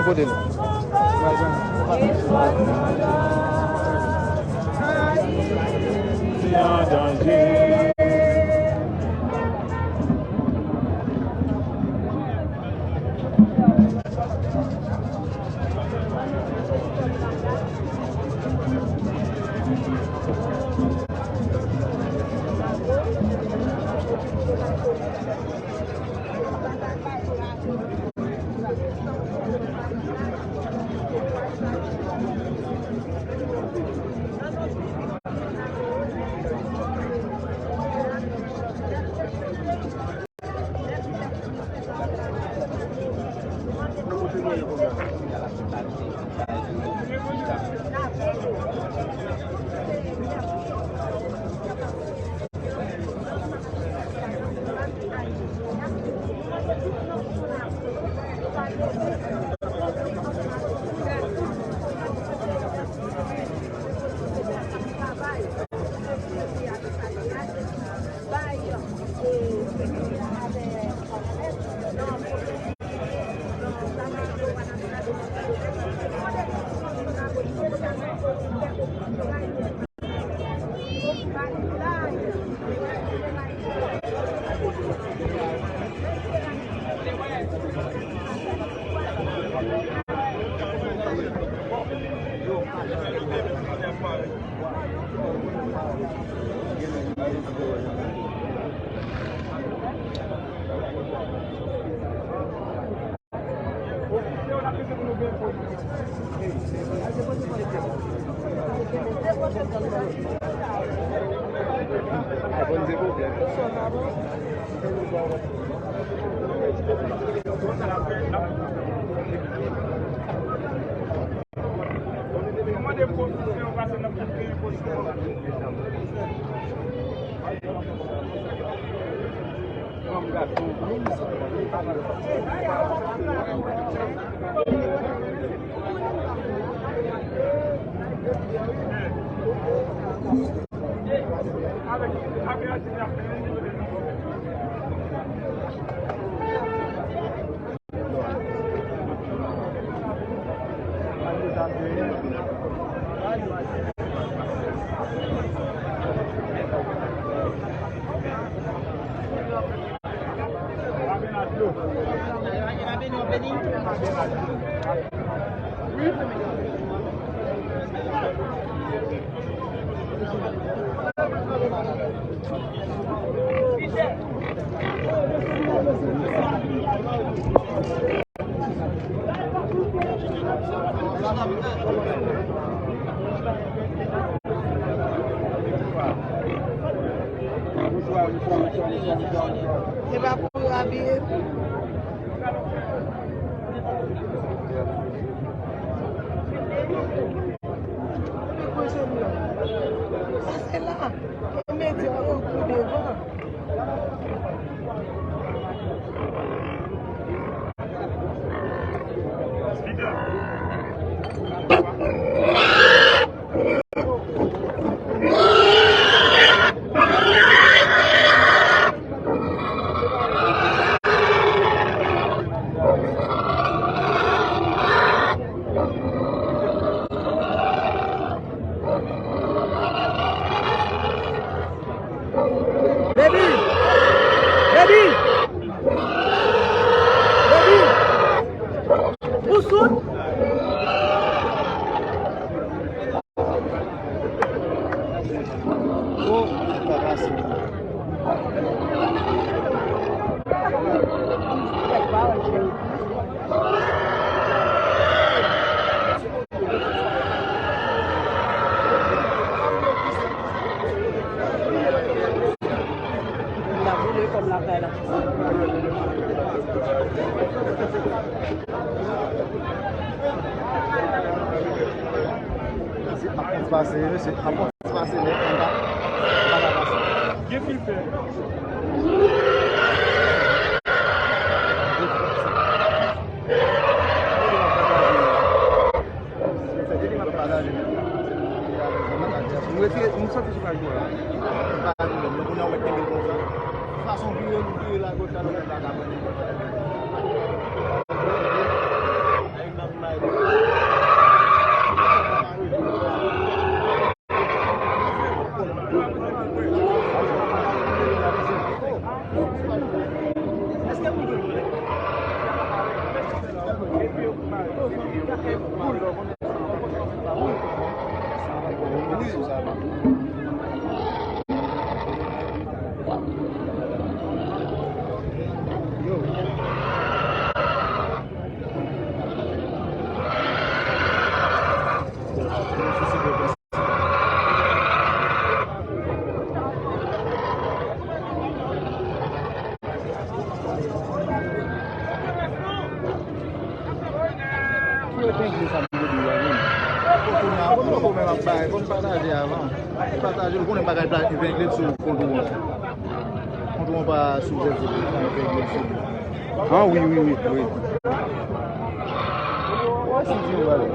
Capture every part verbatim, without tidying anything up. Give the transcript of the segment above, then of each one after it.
Kote nou? Se pa pou yo abiye. Sa se la. Medya yo kou devan. Baby! Baby! Baby! Ou soud? Oh, sa pa fasil. Se apòt pase, mesye, apòt pase nèt, anba, anba pase. Gen pil fè. Mwen retire, mwen soti sou paj mwen la. Fason vire, nou vire la gòch la, nou mèt la ka pran. Ki epengle sa m te di a menm? Kounye a, kote w menm ap bay, konn pataje avan. Pataje l, konnen bagay la epengle sou kont ou an. Kont ou an pa sou zèv, epengle sou. Ah, wi, wi, wi, wi. Wè si di w ale.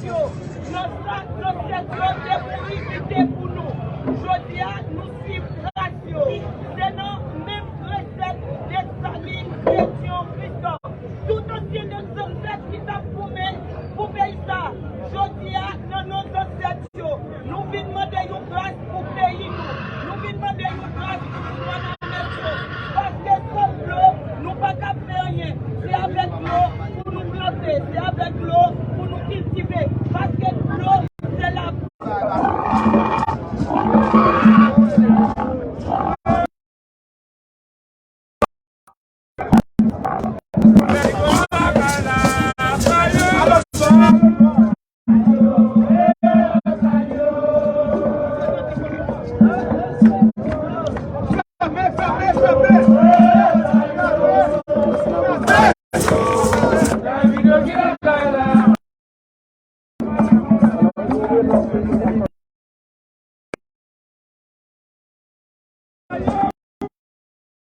yo, nan sa zansèt yo te mouri kite pou nou. Jodi a, nou swiv tras yo. Se nan menm resèt Desalin, Petyon, Kristòf. Tout ansyen zansèt ki t ap goumen pou peyi sa. Jodi a, nan non zansèt yo, nou vin mande yon gras pou peyi nou. Nou vin mande yon gras pou nou grann Paske san dlo, nou pa ka fè anyen. Se avèk dlo pou nou plante, se avèk dlo pou nou kiltive. Paske dlo, se lavi.